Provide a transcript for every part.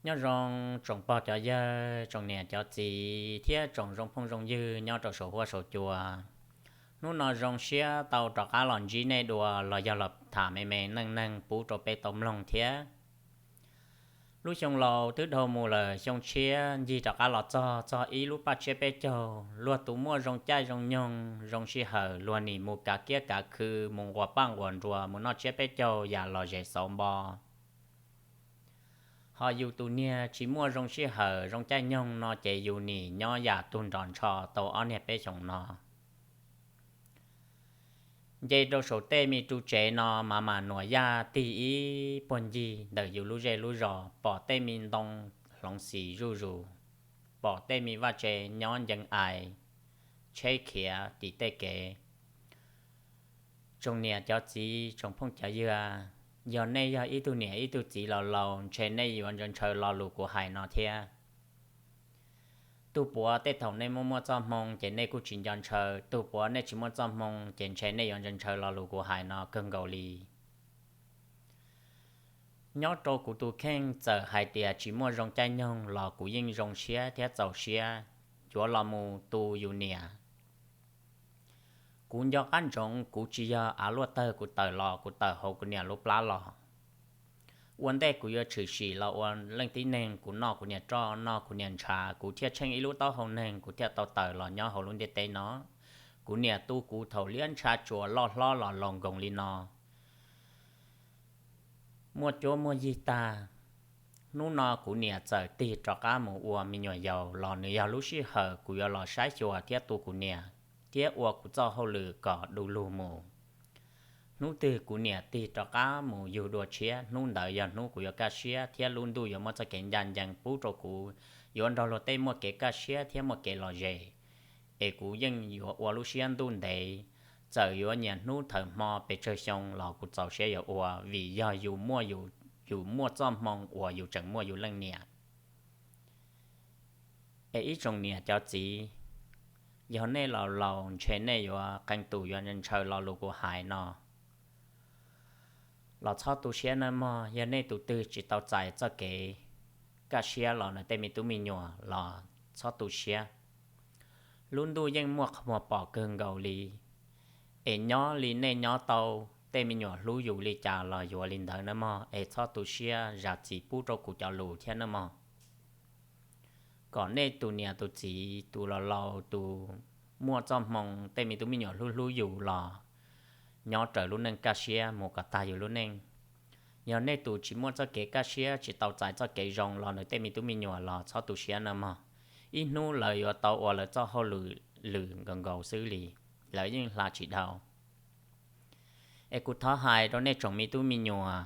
Nyob zoo tsoom pog cov yawg, tsoom niam cov txiv thiab tsoom zoo phooj zoo ywg nyob rau saum huab saum cua. Hnub no zoo siab tau rov qab los ntsib nej dua los yog los tham me me neej neeg pub rau peb tau mloog thiab. Lub xyoo laus twb dhau mus lawm, xyoo tshiab ncig rov qab los txog, txog ib lub paj tsiab peb caug, luag tus muaj zoo caij zoo nyoog zoo sij hawm, luag nim mus kav kiab kav khw, mus nquas paj nquas nruas, mus noj tsiab peb caug yam los zem xauv npo. Ho yus tus niag tsis muaj zoo sij hawm zoo caij nyoog no ces yus nim nyob yam tug nrov ntsho tau ob niag peb xyoos no. Nce rau saum tej me ru tsev no mas mas nuam yaj tig ib puag ncig ntawm yus lub zej lub zos, pom tej me ntoo hloov xis zuj zus, pom tej me vaj tse nyob ncees ais, tsheb khiav tim tej kev. Tsoom niam cov txiv, tsoom phooj cov ywg, yog nej yog ib tug niam ib tug txiv laus laus, ntshe nej yuav ntshaw ntshaw lo lus kuv hais no thiab. Tus puav tej thaum nej muaj muaj txoj hmoo ces nej kuj tsis nco ntshaw, tus puav nej tsis muaj txoj hmoo ces ntshe nej yuav ntshaw ntshaw lo lus kuv hais no kawg nkaus li. Nyob rau kuv tus kheej, txawm hais tias tsis muaj zoo caij nyoog los kuv yeej zoo siab thiab txaus siab yuav los mus tu yus niam. Kuv nco qab ntsoov kuv tsis yog av luaj tawg kuv tawm los, kuv tawm hauv kuv niam lub plab los. Ua ntej kuv yuav tshwm sim los ua leej tib neeg, kuv noj kuv niam roj noj kuv niam ntshav, kuv thiaj tsheej ib lub taub hau neeg, kuv thiaj tau tawm los nyob hauv lub ntiaj teb no. Kuv niam tu kuv thaum liab ntsha tsuas loj hlob los laus nkoos li no, muaj cuab muaj yig tag. Hnub no kuv niam txawm tig rov qab mus ua me nyuam yaus los nws yog lub sij hawm kuv yuav los saib xyuas thiab tu kuv niam, thiab ua kuv txoj hauj lwm kom du lug mus. Hnub twg kuv niam tig rov qab mus yug dua tshiab, hnub ntawd yog hnub kuv yuav kaj siab thiab lub ntuj yuav muaj txoj kev ncaj ncees pub rau kuv, yuav nrog luag tej muaj kev kaj siab thiab muaj kev lom zem. Es kuv yeej yuav ua lub siab ntuj ntev, txawm yuav nyias hnub thawm hmo pes tsawg xyoo los kuv txaus siab yuav ua, vim yog yus muaj yus, yus muaj txoj hmoo uas yus tseem muaj yus leej niam. Es ib tsoom niam cov txiv, yog nej laus laus ntshe nej yuav qee tus yuav ntshaw lo lus kuv hais no los txhob tu siab nawb mog. Yog nej tus twg tsis tau txais txoj kev kaj siab los nws tej me tub me nyuam los txhob tu siab. Lub ntuj yeej muaj qhov muag pom kawg nkaus li. Es nyob li nej nyob tau, tej me nyuam hlub yus li cas los yuav li ntawd nawb mog. Es txhob tu siab, zam txim pub rau kuv cov lus thiab nawb mog. Kom nej tus niam tus txiv, tus laus laus, tus muaj txoj hmoo, tej me tub me nyuam hlub hlub yus los nyob raws lub neej kaj siab mus kom tag yus lub neej. Yog nej tus tsis muaj txoj kev kaj siab, tsis tau txais txoj kev zoo los nws tej me tub me nyuam los txhob tu siab nawb mog. Ib hnub lawv yuav tau ua lawv txoj hauj lwm lwm nkaus nkaus xwb li, lawv yeej hla tsis dhau. Es kuv thov hais rau nej tsoom me tub me nyuam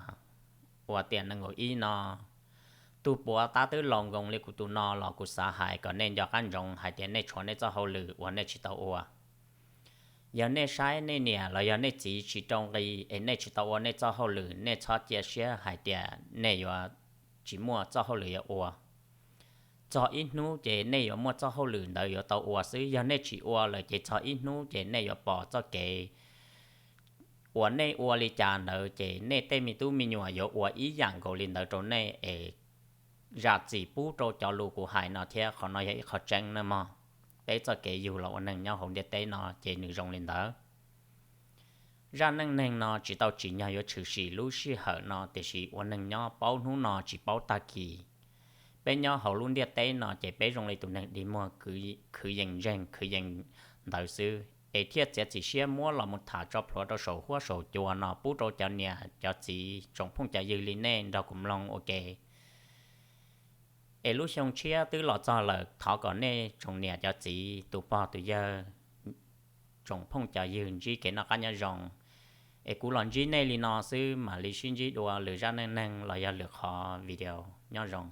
uas tiam nees nkaum ib no, tus puav tab twb laus nkoos li kuv tus no los kuv xav hais kom nej nco qab ntsoov hais tias nej tshuav nej txoj hauj lwm uas nej tsis tau ua. Yog nej saib nej niam los yog nej txiv tsis rau nqi es nej tsis tau ua nej txoj hauj lwm, nej txhob cia siab hais tias nej yuav tsis muaj txoj hauj lwm yuav ua. Txog ib hnub ces nej yuav muaj txoj hauj lwm ntawd yuav tau ua xwb. Yog nej tsis ua lawm ces txog ib hnub ces nej yuav pom txoj kev uas nej ua li cas ntawd ces nej tej me tub me nyuam yuav ua ib yam nkaus li ntawd rau nej es zam txim pub rau cov lus kuv hais no thiab, qhov no yog ib qho tseeb nawb mog. Peb txoj kev yug los ua neeg nyob hauv ntiaj teb no ces nws zoo li ntawd. Zaj neej neeg no tsis tau tsim nyog yuav tshwm sim lub sij hawm no, tiam sis ua neeg nyob paub hnub no tsis paub tag kis. Peb nyob hauv lub ntiaj teb no ces peb zoo li tus neeg dig muag khwv yees ntseeg khwv yees ntawd xwb, es thiaj txiav txim siab muab los mus tham tso plhuav rau saum huab saum cua no pub rau cov niam cov txiv tsoom phooj cov ywg li nej nrog kuv mloog ua ke. Es lub xyoo tshiab twb los txog lawm, thov kom nej tsoom niam cov txiv, tus pog tus yawg, tsoom phooj cov ywg ntsib kev noj qab nyob zoo. Es kuv los ntsib nej li no xwb, mam li sib ntsib dua lwm zaj neej neeg los yog lwm qhov video. Nyob zoo.